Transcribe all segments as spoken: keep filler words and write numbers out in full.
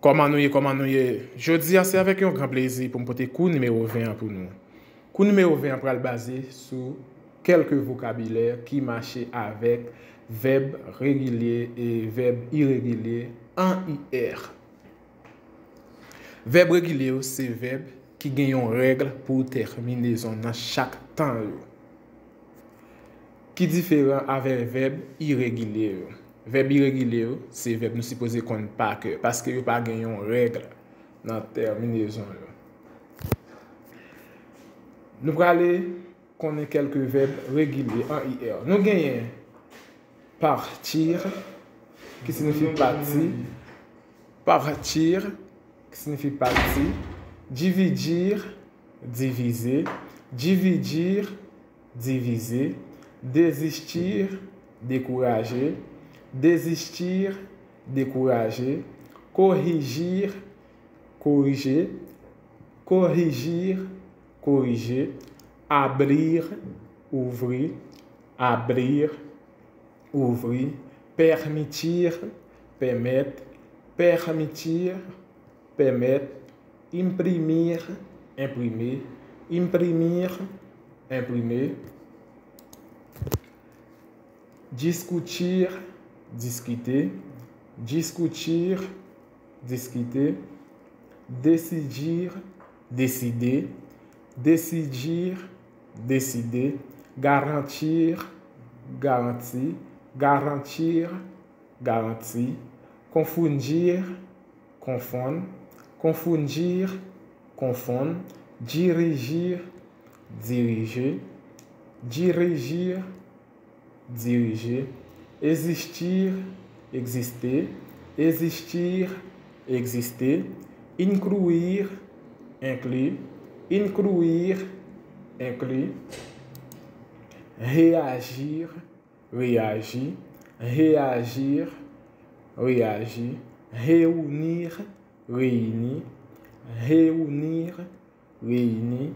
Kòman nou ye, kòman nou ye? Jodi a, se avèk yon gran plezi pou m pote kou nimewo ven an pou nou. Kou nimewo ven an pral baze sou kèlke vokabilè ki mache avèk vèb regilye e vèb iregilye an I R. Vèb regilye yo se vèb ki gen yon règ pou tèminezon nan chak tan yo, ki diferan avè vèb iregilye yo. Vèb iregilye yo se vèb nou sipoze konn pa kè, paske yo pa gen yon règ nan tèminezon yo. Nou prale konnen kèlke vèb regilye an I R. Nou genyen partir, ki siyifi pati, partir, ki siyifi pati, dividir, divize, dividir, divize, dezistir, dekouraje, dezistir, dekouraje, korijir, korije, korijir, korije, abrir, ouvri, abrir, ouvri, permitir, pèmèt, permitir, pèmèt, imprimir, enprime, imprimir, enprime, discutir, diskite, discutir, diskite, decidir, deside, decidir, deside, garantir, garanti, garantir, garanti, confundir, konfonn, confundir, konfonn, dirigir, dirije, dirije, dirije, existir, egziste, existir, egziste, incluir, enkli, incluir, enkli, reagir, reyaji, reagir, reyaji, reunir, reyini, reunir, reyini,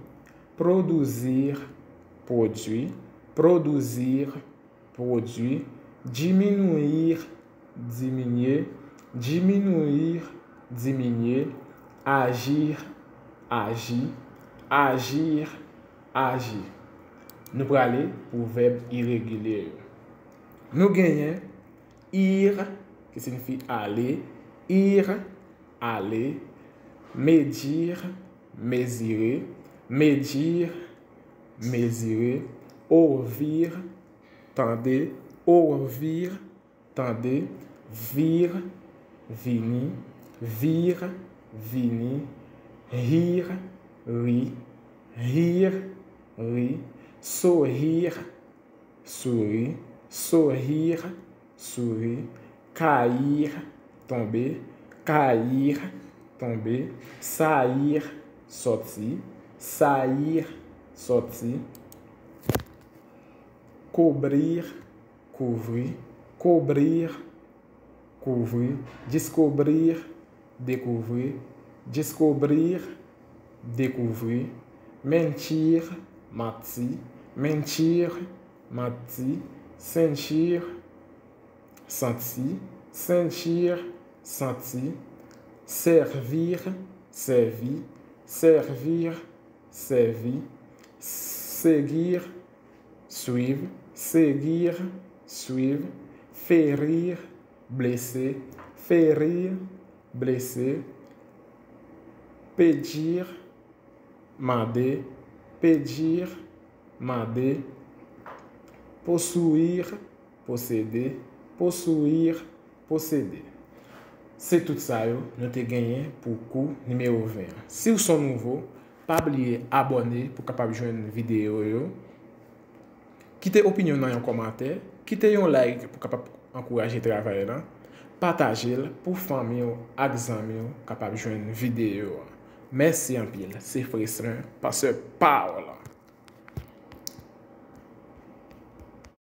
produzir, pwodui, produzir, pwodui, diminuir, diminye, diminuir, diminye, agir, aji, agir, aji. Nou prale pou vèb iregilye yo. Nou genyen ir, ki siyifi ale, ir, ale, medir, mezire, medir, mezire, ouvir, tande, ouvir, tande, vir, vini, vir, vini, rir, ri, rir, ri, sorrir, souri, sorrir, souri, cair, tonbe, cair, tonbe, sair, sòti, sair, sòti, cobrir, kouvri, cobrir, kouvri, descobrir, dekouvri, descobrir, dekouvri, mentir, manti, mentir, manti, sentir, santi, sentir, santi, servir, sèvi, servir, sèvi, seguir, suivre, seguir, suivre, ferir, blessé, ferir, blessé, pedir, mande, pedir, mande, possuir, posséder, possuir, posséder. Se tout sa yo nou te genyen pou kou nimewo ven an. Si w se yon nouvo, pa bliye abòne pou w kapab jwenn videyo yo. Kite opinyon w nan yon kòmantè, kite yon like pou w kapab ankouraje travay la, pataje l pou fanmi w ak zanmi w kapab jwenn videyo a. Mèsi anpil, se Freslin, pastè pa w lan.